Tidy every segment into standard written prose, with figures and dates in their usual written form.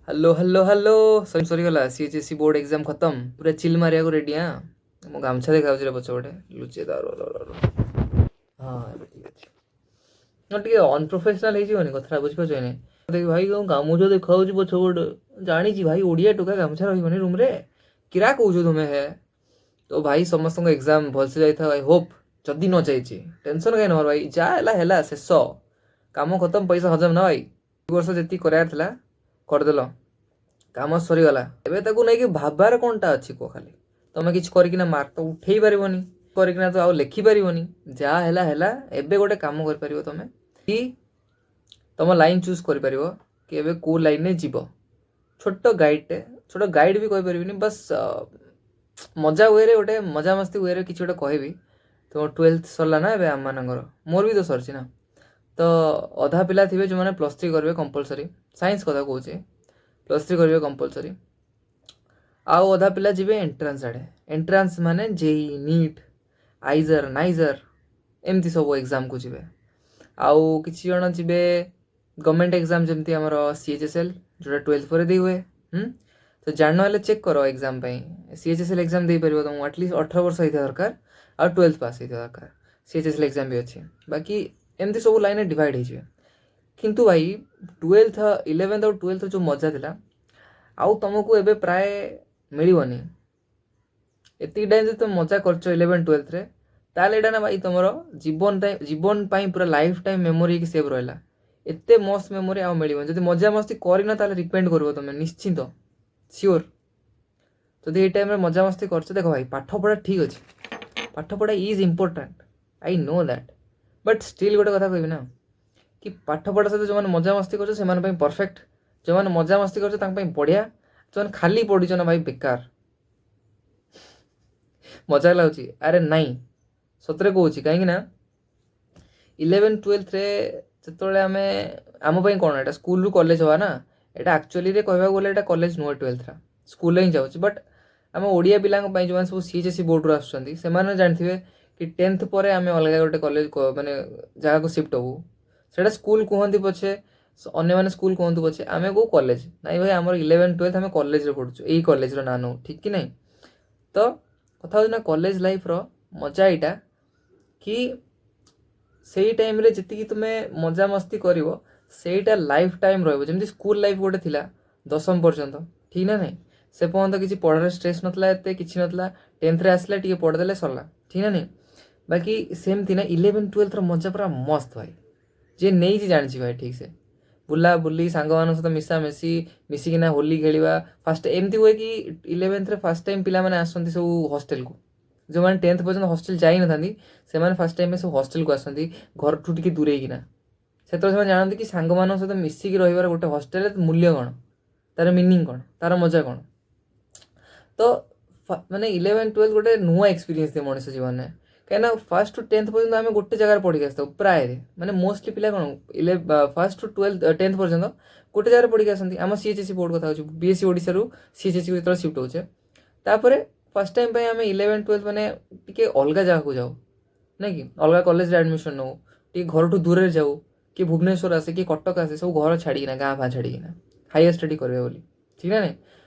Hello hello hello, ସରିଗଲା CHSE board exam ଖତମ। ପୁରା ଚିଲ୍ ମାରିବାକୁ ରେଡ଼ି। ହଁ, ମୋ ଗାମୁଛା ଦେଖାଯାଉଛି ରେ ପଛପଟେ, ଲୁଚେଇ ଦା। ହଁ, ଏବେ ଠିକ୍ ଅଛି। ହଁ, ଟିକେ ଅନପ୍ରଫେସନାଲ୍ ହେଇଯିବନି କଥାଟା, ବୁଝିପାରୁଛ କି ନାଇଁ? ଦେଖ ଭାଇ, କଣ ଗାମୁଛା ଦେଖାଯାଉଛି ପଛପଟେ? ଜାଣିଛି ଭାଇ, ଓଡ଼ିଆ ଟୋକା, ଗାମୁଛା ରହିବନି ରୁମ୍ରେ? କିରା କହୁଛ ତୁମେ ହେ? ତ ଭାଇ, ସମସ୍ତଙ୍କ ଏକ୍ଜାମ୍ ଭଲସେ ଯାଇଥାଉ, I Hope. ଯଦି ନ ଯାଇଛି, ଟେନସନ୍ କାହିଁ ନେବାର ଭାଇ? ଯାହା ହେଲା ହେଲା, ଶେଷ କାମ ଖତମ, ପଇସା ହଜମ ନା ଭାଇ। 2 ବର୍ଷ ଯେତିକି କରିବାର ଥିଲା କରିଦେଲ, କାମ ସରିଗଲା। ଏବେ ତାକୁ ନେଇକି ଭାବବାର କ'ଣଟା ଅଛି କୁହ ଖାଲି? ତମେ କିଛି କରିକିନା ମାର୍କ ତ ଉଠେଇ ପାରିବନି, କରିକିନା ତ ଆଉ ଲେଖିପାରିବନି। ଯାହା ହେଲା ହେଲା। ଏବେ ଗୋଟେ କାମ କରିପାରିବ ତମେ କି ତମ ଲାଇନ୍ ଚୁଜ୍ କରିପାରିବ କି ଏବେ କେଉଁ ଲାଇନ୍ରେ ଯିବ। ଛୋଟ ଗାଇଡ଼ଟେ, ଛୋଟ ଗାଇଡ଼ ବି କହିପାରିବିନି, ବାସ୍ ମଜା ୱେରେ, ଗୋଟେ ମଜାମସ୍ତି ୱେରେ କିଛି ଗୋଟେ କହିବି। ତ 12th ସରିଲା ନା ଏବେ ଆମମାନଙ୍କର, ମୋର ବି ତ ସରିଛି ନା। ତ ଅଧା ପିଲା ଥିବେ ଯେଉଁମାନେ +3 କରିବେ କମ୍ପଲସରି, ସାଇନ୍ସ କଥା କହୁଛି, +3 କରିବେ କମ୍ପଲସରି। ଆଉ ଅଧା ପିଲା ଯିବେ ଏଣ୍ଟ୍ରାନ୍ସ ଆଡ଼େ। ଏଣ୍ଟ୍ରାନ୍ସ ମାନେ ଜେଇ, ନିଟ୍, ଆଇଜର୍, ନାଇଜର୍, ଏମିତି ସବୁ ଏକ୍ଜାମ୍କୁ ଯିବେ। ଆଉ କିଛି ଜଣ ଯିବେ ଗଭର୍ଣ୍ଣମେଣ୍ଟ ଏକ୍ଜାମ୍, ଯେମିତି ଆମର ସିଏଚଏସ୍ଏଲ୍, ଯେଉଁଟା 12th ପରେ ଦେଇ ହୁଏ। ତ ଜାଣିନ ହେଲେ ଚେକ୍ କର, ଏକ୍ଜାମ୍ ପାଇଁ ସିଏଚଏସ୍ଏଲ୍ ଏକ୍ଜାମ୍ ଦେଇପାରିବ। ତୁମକୁ ଆଟଲିଷ୍ଟ 18 ବର୍ଷ ହେଇଥିବା ଦରକାର ଆଉ 12th pass ହେଇଥିବା ଦରକାର। ସିଏଚଏସ୍ଏଲ୍ ଏକ୍ଜାମ୍ ବି ଅଛି। ବାକି ଏମିତି ସବୁ ଲାଇନ୍ରେ ଡିଭାଇଡ଼ ହେଇଯିବେ। କିନ୍ତୁ ଭାଇ, 12th, 11th ଆଉ 12th ଯେଉଁ ମଜା ଥିଲା, ଆଉ ତୁମକୁ ଏବେ ପ୍ରାୟ ମିଳିବନି। ଏତିକି ଟାଇମ୍ ଯଦି ତୁମେ ମଜା କରିଛ 11 12thରେ, ତାହେଲେ ଏଇଟା ନା ଭାଇ ତୁମର ଜୀବନ ଜୀବନ ପାଇଁ ପୁରା ଲାଇଫ୍ ଟାଇମ୍ ମେମୋରି ହେଇକି ସେଭ୍ ରହିଲା। ଏତେ ମସ୍ତ ମେମୋରି ଆଉ ମିଳିବନି। ଯଦି ମଜାମସ୍ତି କରିନ, ତାହେଲେ ରିପେଣ୍ଟ କରିବ ତୁମେ ନିଶ୍ଚିନ୍ତ, ସିଓର। ଯଦି ଏଇ ଟାଇମ୍ରେ ମଜାମସ୍ତି କରୁଛ, ଦେଖ ଭାଇ, ପାଠ ପଢ଼ା ଠିକ୍ ଅଛି, ପାଠ ପଢ଼ା is important, I know that, but still ଗୋଟେ କଥା କହିବି ନା କି ପାଠ ପଢ଼ା ସହିତ ଯେଉଁମାନେ ମଜାମସ୍ତି କରୁଛ, ସେମାନଙ୍କ ପାଇଁ ପରଫେକ୍ଟ। ଯେଉଁମାନେ ମଜାମସ୍ତି କରୁଛ, ତାଙ୍କ ପାଇଁ ବଢ଼ିଆ। ଯେଉଁମାନେ ଖାଲି ପଢ଼ିଛ ନା ଭାଇ, ବେକାର। ମଜା ଲାଗୁଛି? ଆରେ ନାଇଁ, ସତରେ କହୁଛି। କାହିଁକି ନା 11 12thରେ ଯେତେବେଳେ ଆମେ, ଆମ ପାଇଁ କ'ଣ ଏଇଟା ସ୍କୁଲରୁ କଲେଜ ହେବା ନା। ଏଇଟା ଆକ୍ଚୁଆଲିରେ କହିବାକୁ ଗଲେ ଏଇଟା କଲେଜ ନୁହେଁ, 12thଟା ସ୍କୁଲରେ ହିଁ ଯାଉଛି। ବଟ୍ ଆମ ଓଡ଼ିଆ ପିଲାଙ୍କ ପାଇଁ, ଯେଉଁମାନେ ସବୁ ସିଏଚଏସଇ ବୋର୍ଡ଼ରୁ ଆସୁଛନ୍ତି, ସେମାନେ ଜାଣିଥିବେ କି 10th ପରେ ଆମେ ଅଲଗା ଗୋଟେ କଲେଜ ମାନେ ଜାଗାକୁ ସିଫ୍ଟ ହବୁ। ସେଇଟା ସ୍କୁଲ କୁହନ୍ତି ପଛେ, ଅନ୍ୟମାନେ ସ୍କୁଲ କୁହନ୍ତୁ ପଛେ, ଆମେ କେଉଁ କଲେଜ ନାଇଁ ଭାଇ, ଆମର 11 12th ଆମେ କଲେଜରେ ପଢ଼ୁଛୁ, ଏଇ କଲେଜର ନାଁ ନେଉ, ଠିକ୍ କି ନାହିଁ? ତ କଥା ହେଉଛି ନା, କଲେଜ ଲାଇଫ୍ର ମଜା ଏଇଟା କି ସେଇ ଟାଇମ୍ରେ ଯେତିକି ତୁମେ ମଜାମସ୍ତି କରିବ, ସେଇଟା ଲାଇଫ୍ ଟାଇମ୍ ରହିବ। ଯେମିତି ସ୍କୁଲ ଲାଇଫ୍ ଗୋଟେ ଥିଲା 10ମ ପର୍ଯ୍ୟନ୍ତ, ଠିକ୍ ନା ନାହିଁ? ସେ ପର୍ଯ୍ୟନ୍ତ କିଛି ପଢ଼ାରେ ଷ୍ଟ୍ରେସ୍ ନଥିଲା, ଏତେ କିଛି ନଥିଲା। 10thରେ ଆସିଲେ ଟିକେ ପଢ଼ିଦେଲେ ସରିଲା, ଠିକ୍ ନା ନାହିଁ? ବାକି ସେମିତି ନା, 11 12thର ମଜା ପୁରା ମସ୍ତ ଭାଇ। ଯିଏ ନେଇଛି ଜାଣିଛି ଭାଇ ଠିକ୍ ସେ। ବୁଲା ବୁଲି, ସାଙ୍ଗମାନଙ୍କ ସହିତ ମିଶାମିଶି, ମିଶିକିନା ହୋଲି ଖେଳିବା। ଫାଷ୍ଟ ଏମିତି ହୁଏ କି 11thରେ ଫାଷ୍ଟ ଟାଇମ୍ ପିଲାମାନେ ଆସନ୍ତି ସବୁ ହଷ୍ଟେଲକୁ। ଯେଉଁମାନେ 10th ପର୍ଯ୍ୟନ୍ତ ହଷ୍ଟେଲ ଯାଇନଥାନ୍ତି, ସେମାନେ ଫାଷ୍ଟ ଟାଇମ୍ ସବୁ ହଷ୍ଟେଲକୁ ଆସନ୍ତି ଘରଠୁ ଟିକେ ଦୂରେଇକିନା। ସେତେବେଳେ ସେମାନେ ଜାଣନ୍ତି କି ସାଙ୍ଗମାନଙ୍କ ସହିତ ମିଶିକି ରହିବାର ଗୋଟେ ହଷ୍ଟେଲରେ ମୂଲ୍ୟ କ'ଣ, ତାର ମିନିଂ କ'ଣ, ତାର ମଜା କ'ଣ। ତ ମାନେ 11 12th ଗୋଟେ ନୂଆ ଏକ୍ସପିରିଏନ୍ସ ଦିଏ ମଣିଷ ଜୀବନରେ। କାହିଁକିନା ଫାର୍ଷ୍ଟ ଟୁ 10th ପର୍ଯ୍ୟନ୍ତ ଆମେ ଗୋଟେ ଜାଗାରେ ପଢ଼ିକି ଆସିଥାଉ ପ୍ରାୟରେ। ମାନେ ମୋଷ୍ଟଲି ପିଲା କ'ଣ ଫାର୍ଷ୍ଟ ଟୁ 12th, 10th ପର୍ଯ୍ୟନ୍ତ ଗୋଟେ ଜାଗାରେ ପଢ଼ିକି ଆସନ୍ତି। ଆମ ସିଏଚଏସଇ ବୋର୍ଡ଼ କଥା ହେଉଛି, ବିଏସଇ ଓଡ଼ିଶାରୁ ସିଏଚଏସଇ ଯେତେବେଳେ ସିଫ୍ଟ ହେଉଛେ, ତାପରେ ଫାର୍ଷ୍ଟ ଟାଇମ୍ ପାଇଁ ଆମେ 11 12th ମାନେ ଟିକେ ଅଲଗା ଜାଗାକୁ ଯାଉ, ନାଇଁ କି? ଅଲଗା କଲେଜରେ ଆଡ଼ମିସନ୍ ନେଉ, ଟିକେ ଘରଠୁ ଦୂରରେ ଯାଉ। କିଏ ଭୁବନେଶ୍ୱର ଆସେ, କିଏ କଟକ ଆସେ, ସବୁ ଘର ଛାଡ଼ିକିନା, ଗାଁ ଫାଁ ଛାଡ଼ିକିନା ହାୟର ଷ୍ଟଡି କରିବେ ବୋଲି, ଠିକ୍ ନା ନାଇଁ?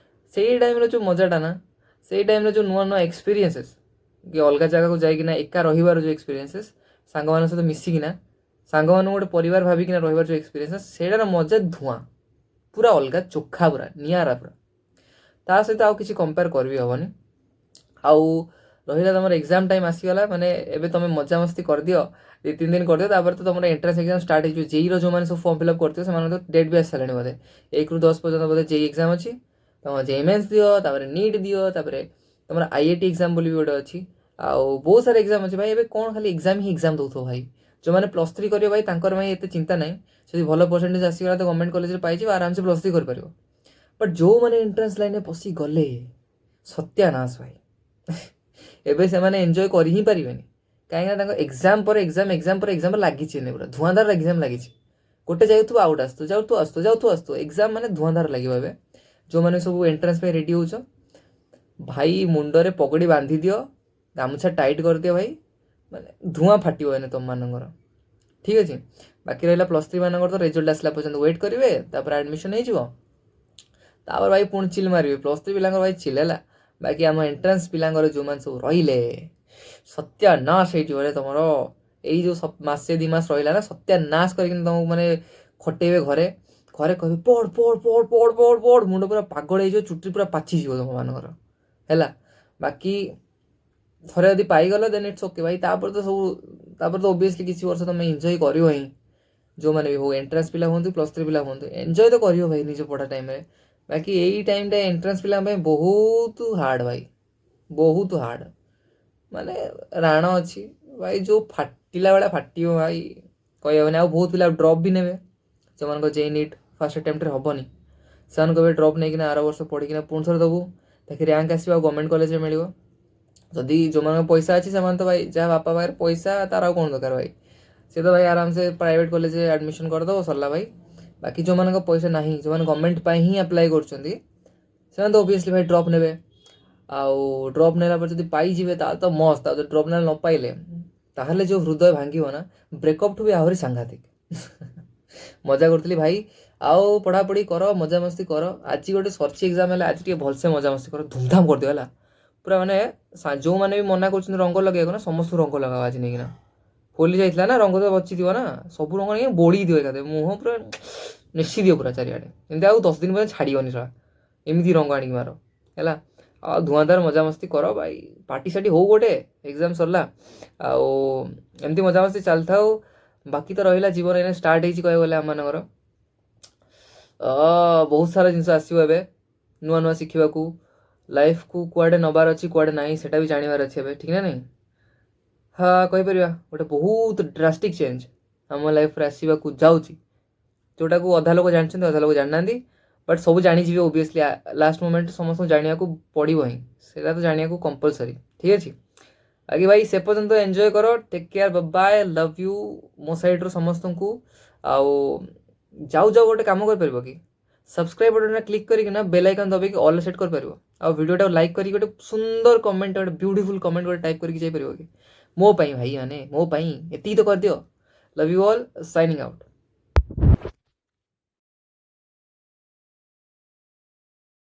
ସେଇ ଟାଇମ୍ରେ ଯେଉଁ ମଜାଟା ନା, ସେଇ ଟାଇମ୍ରେ ଯେଉଁ ନୂଆ ନୂଆ ଏକ୍ସପିରିଏନ୍ସେସ୍ କି ଅଲଗା ଜାଗାକୁ ଯାଇକିନା ଏକା ରହିବାର ଯେଉଁ ଏକ୍ସପିରିଏନ୍ସେସ୍, ସାଙ୍ଗମାନଙ୍କ ସହିତ ମିଶିକିନା, ସାଙ୍ଗମାନଙ୍କୁ ଗୋଟେ ପରିବାର ଭାବିକିନା ରହିବାର ଯେଉଁ ଏକ୍ସପିରିଏନ୍ସେସ୍, ସେଇଟାର ମଜା ଧୂଆଁ, ପୁରା ଅଲଗା ଚୋଖା, ପୁରା ନିଆରା ପୁରା। ତା ସହିତ ଆଉ କିଛି କମ୍ପେୟାର କରିବି ହେବନି। ଆଉ ରହିଲା ତମର ଏକ୍ଜାମ୍ ଟାଇମ୍ ଆସିଗଲା, ମାନେ ଏବେ ତମେ ମଜାମସ୍ତି କରିଦିଅ, 2-3 ଦିନ କରିଦିଅ, ତାପରେ ତ ତମର ଏଣ୍ଟ୍ରାନ୍ସ ଏକ୍ଜାମ୍ ଷ୍ଟାର୍ଟ ହେଇଯିବ। ଜେଇର ଯେଉଁମାନେ ସବୁ ଫର୍ମ ଫିଲ୍ଅପ୍ କରିଥିବେ, ସେମାନଙ୍କ ତ ଡେଟ୍ ବି ଆସିସାରିଲାଣି ବୋଧେ। 1ରୁ 10 ପର୍ଯ୍ୟନ୍ତ ବୋଧେ ଜେଇ ଏକ୍ଜାମ୍ ଅଛି। ତମ ଜେଇ ମେନ୍ସ ଦିଅ, ତାପରେ ନିଟ୍ ଦିଅ, ତାପରେ ତମର ଆଇଆଇଟି ଏକ୍ଜାମ୍ ବୋଲି ବି ଗୋଟେ ଅଛି। ଆଉ ବହୁତ ସାରା ଏକ୍ଜାମ୍ ଅଛି ଭାଇ। ଏବେ କ'ଣ ଖାଲି ଏକ୍ଜାମ୍ ହିଁ ଏକ୍ଜାମ୍ ଦେଉଥିବ ଭାଇ। ଯେଉଁମାନେ +3 କରିବେ ଭାଇ, ତାଙ୍କର ଭାଇ ଏତେ ଚିନ୍ତା ନାହିଁ। ଯଦି ଭଲ ପରସେଣ୍ଟେଜ୍ ଆସିଗଲା ତ ଗଭର୍ଣ୍ଣମେଣ୍ଟ କଲେଜରେ ପାଇଯିବ, ଆରାମସେ +3 କରିପାରିବ। ବଟ୍ ଯେଉଁମାନେ ଏଣ୍ଟ୍ରାନ୍ସ ଲାଇନ୍ରେ ପଶିଗଲେ, ସତ୍ୟାନାଶ ଭାଇ। ଏବେ ସେମାନେ ଏନ୍ଜୟ କରି ହିଁ ପାରିବେନି। କାହିଁକିନା ତାଙ୍କ ଏକ୍ଜାମ୍ ପରେ ଏକ୍ଜାମ୍, ଏକ୍ଜାମ୍ ପରେ ଏକ୍ଜାମ୍ ଲାଗିଛି। ଏନେ ପୁରା ଧୂଆଁଧାର ଏକ୍ଜାମ୍ ଲାଗିଛି। ଗୋଟେ ଯାଉଥିବ, ଆଉ ଗୋଟେ ଆସୁଥିବ, ଯାଉଥିବ, ଆସୁଥିବ, ଯାଉଥିବ, ଆସୁଥିବ। ଏକ୍ଜାମ୍ ମାନେ ଧୂଆଁଧାର ଲାଗିବ। ଏବେ ଯେଉଁମାନେ ସବୁ ଏଣ୍ଟ୍ରାନ୍ସ ପାଇଁ ରେଡ଼ି ହେଉଛ ଭାଇ, ମୁଣ୍ଡରେ ପଗଡ଼ି ବାନ୍ଧି ଦିଅ, ଗାମୁଛା ଟାଇଟ୍ କରିଦିଅ ଭାଇ, ମାନେ ଧୂଆଁ ଫାଟିବ ଏନେ ତୁମମାନଙ୍କର, ଠିକ୍ ଅଛି? ବାକି ରହିଲା +3 ମାନଙ୍କର ତ ରେଜଲ୍ଟ ଆସିଲା ପର୍ଯ୍ୟନ୍ତ ୱେଟ୍ କରିବେ, ତାପରେ ଆଡ଼ମିସନ୍ ହେଇଯିବ। ତାପରେ ଭାଇ ପୁଣି ଚିଲ୍ ମାରିବେ। +3 ପିଲାଙ୍କର ଭାଇ ଚିଲ୍ ହେଲା। ବାକି ଆମ ଏଣ୍ଟ୍ରାନ୍ସ ପିଲାଙ୍କର ଯେଉଁମାନେ ସବୁ ରହିଲେ, ସତ୍ୟାନାଶ ହେଇଯିବ ରେ ତମର। ଏଇ ଯେଉଁ ମାସେ 2 ମାସ ରହିଲା ନା, ସତ୍ୟାନାଶ କରିକିନା ତମକୁ ମାନେ ଖଟେଇବେ ଘରେ। ଘରେ କହିବେ, "ପଢ଼, ପଢ଼, ପଢ଼, ପଢ଼, ପଢ଼, ପଢ଼।" ମୁଣ୍ଡ ପୁରା ପାଗଳ ହେଇଯିବ, ଚୁଟି ପୁରା ପାଚିଯିବ ତମମାନଙ୍କର, ହେଲା। ବାକି ଥରେ ଯଦି ପାଇଗଲ, ଦେନ୍ it's okay ଭାଇ। ତାପରେ ତ ସବୁ, ତାପରେ ତ ଓବିୟସଲି କିଛି ବର୍ଷ ତମେ ଏନ୍ଜୟ କରିବ ହିଁ। ଯେଉଁମାନେ ବି ହଉ, ଏଣ୍ଟ୍ରାନ୍ସ ପିଲା ହୁଅନ୍ତୁ, +3 ପିଲା ହୁଅନ୍ତୁ, ଏନ୍ଜୟ ତ କରିବ ଭାଇ ନିଜ ପଢ଼ା ଟାଇମ୍ରେ। ବାକି ଏଇ ଟାଇମ୍ଟା ଏଣ୍ଟ୍ରାନ୍ସ ପିଲାଙ୍କ ପାଇଁ ବହୁତ ହାର୍ଡ଼ ଭାଇ, ବହୁତ ହାର୍ଡ଼। ମାନେ ରାଣ ଅଛି ଭାଇ, ଯେଉଁ ଫାଟିଲା ଭଳିଆ ଫାଟିବ ଭାଇ, କହିହେବନି। ଆଉ ବହୁତ ପିଲା ଡ୍ରପ୍ ବି ନେବେ। ଯେଉଁମାନଙ୍କ ଜେଇଇ ନିଟ୍ ଫାର୍ଷ୍ଟ ଆଟେମ୍ପ୍ଟରେ ହେବନି, ସେମାନେ କହିବେ ଡ୍ରପ୍ ନେଇକିନା ଆର ବର୍ଷ ପଢ଼ିକିନା ପୁଣି ଥରେ ଦେବୁ, ତାକି ର୍ୟାଙ୍କ ଆସିବ ଆଉ ଗଭର୍ଣ୍ଣମେଣ୍ଟ କଲେଜରେ ମିଳିବ। ଯଦି ଯେଉଁମାନଙ୍କ ପଇସା ଅଛି, ସେମାନେ ତ ଭାଇ, ଯାହା ବାପା ପାଖରେ ପଇସା, ତାର ଆଉ କ'ଣ ଦରକାର ଭାଇ? ସେ ତ ଭାଇ ଆରାମସେ ପ୍ରାଇଭେଟ୍ କଲେଜରେ ଆଡ଼ମିସନ୍ କରିଦେବ, ସରିଲା ଭାଇ। ବାକି ଯେଉଁମାନଙ୍କ ପଇସା ନାହିଁ, ଯେଉଁମାନେ ଗଭର୍ଣ୍ଣମେଣ୍ଟ ପାଇଁ ହିଁ ଆପ୍ଲାଏ କରୁଛନ୍ତି, ସେମାନେ ତ ଓବିୟସଲି ଭାଇ ଡ୍ରପ୍ ନେବେ। ଆଉ ଡ୍ରପ୍ ନେଲା ପରେ ଯଦି ପାଇଯିବେ, ତାହେଲେ ତ ମସ୍ତ। ଆଉ ଯଦି ଡ୍ରପ୍ ନେଲେ ନ ପାଇଲେ, ତାହେଲେ ଯେଉଁ ହୃଦୟ ଭାଙ୍ଗିବ ନା, ବ୍ରେକଅପ୍ଠୁ ବି ଆହୁରି ସାଂଘାତିକ। ମଜା କରୁଥିଲି ଭାଇ। ଆଉ ପଢ଼ାପଢ଼ି କର, ମଜାମସ୍ତି କର। ଆଜି ଗୋଟେ ସରିଛି ଏକ୍ଜାମ୍ ହେଲେ, ଆଜି ଟିକେ ଭଲସେ ମଜାମସ୍ତି କର, ଧୁମଧାମ କରିଦିଅ, ହେଲା। ପୁରା ମାନେ ଯେଉଁମାନେ ବି ମନା କରୁଛନ୍ତି ରଙ୍ଗ ଲଗେଇବାକୁ ନା, ସମସ୍ତଙ୍କୁ ରଙ୍ଗ ଲଗାଅ ଆଜି ନେଇକିନା। ହୋଲି ଯାଇଥିଲା ନା, ରଙ୍ଗ ତ ବଚିଥିବ ନା, ସବୁ ରଙ୍ଗ ନେଇକି ବୋଳି ଦିଅ ଏକାଥରେ, ମୁହଁ ପୁରା ନେସି ଦିଅ ପୁରା ଚାରିଆଡ଼େ। ଏମିତି ଆଉ 10 ଦିନ ପର୍ଯ୍ୟନ୍ତ ଛାଡ଼ିବନି ଶଳା, ଏମିତି ରଙ୍ଗ ଆଣିକି ମାର, ହେଲା। ଆଉ ଧୂଆଁଧାର ମଜାମସ୍ତି କର ଭାଇ, ପାର୍ଟି ସାର୍ଟି ହଉ ଗୋଟେ। ଏକ୍ଜାମ୍ ସରିଲା, ଆଉ ଏମିତି ମଜାମସ୍ତି ଚାଲିଥାଉ। ବାକି ତ ରହିଲା ଜୀବନ ଏଇନା ଷ୍ଟାର୍ଟ ହେଇଛି କହିବାକୁ ଗଲେ ଆମମାନଙ୍କର। ବହୁତ ସାରା ଜିନିଷ ଆସିବ ଏବେ ନୂଆ ନୂଆ ଶିଖିବାକୁ। ଲାଇଫକୁ କୁଆଡ଼େ ନେବାର ଅଛି, କୁଆଡ଼େ ନାହିଁ, ସେଇଟା ବି ଜାଣିବାର ଅଛି ଏବେ, ଠିକ୍ ନା ନାହିଁ? ହଁ, କହିପାରିବା ଗୋଟେ ବହୁତ ଡ୍ରାଷ୍ଟିକ୍ ଚେଞ୍ଜ ଆମ ଲାଇଫରେ ଆସିବାକୁ ଯାଉଛି, ଯେଉଁଟାକୁ ଅଧା ଲୋକ ଜାଣିଛନ୍ତି, ଅଧା ଲୋକ ଜାଣିନାହାନ୍ତି। ବଟ୍ ସବୁ ଜାଣିଯିବେ ଓବିୟସଲି। ଲାଷ୍ଟ ମୋମେଣ୍ଟ ସମସ୍ତଙ୍କୁ ଜାଣିବାକୁ ପଡ଼ିବ ହିଁ, ସେଇଟା ତ ଜାଣିବାକୁ କମ୍ପଲସରି, ଠିକ୍ ଅଛି। ବାକି ଭାଇ, ସେ ପର୍ଯ୍ୟନ୍ତ ଏନ୍ଜୟ କର। Take care, bye, love you ମୋ ସାଇଡ଼ରୁ ସମସ୍ତଙ୍କୁ। ଆଉ ଯାଉ ଯାଉ ଗୋଟେ କାମ କରିପାରିବ କି? ସବସ୍କ୍ରାଇବ୍ ବଟନ୍ରେ କ୍ଲିକ୍ କରିକିନା ବେଲ୍ ଆଇକନ୍ ଦବେଇକି ଅଲ୍ ସେଟ୍ କରିପାରିବ? ଆଉ ଭିଡ଼ିଓଟାକୁ ଲାଇକ୍ କରିକି ଗୋଟେ ସୁନ୍ଦର କମେଣ୍ଟ, ଗୋଟେ ବ୍ୟୁଟିଫୁଲ୍ କମେଣ୍ଟ ଗୋଟେ ଟାଇପ୍ କରିକି ଯାଇପାରିବ କି ମୋ ପାଇଁ? ଭାଇ ମାନେ, ମୋ ପାଇଁ ଏତିକି ତ କରିଦିଅ। Love you all, signing out.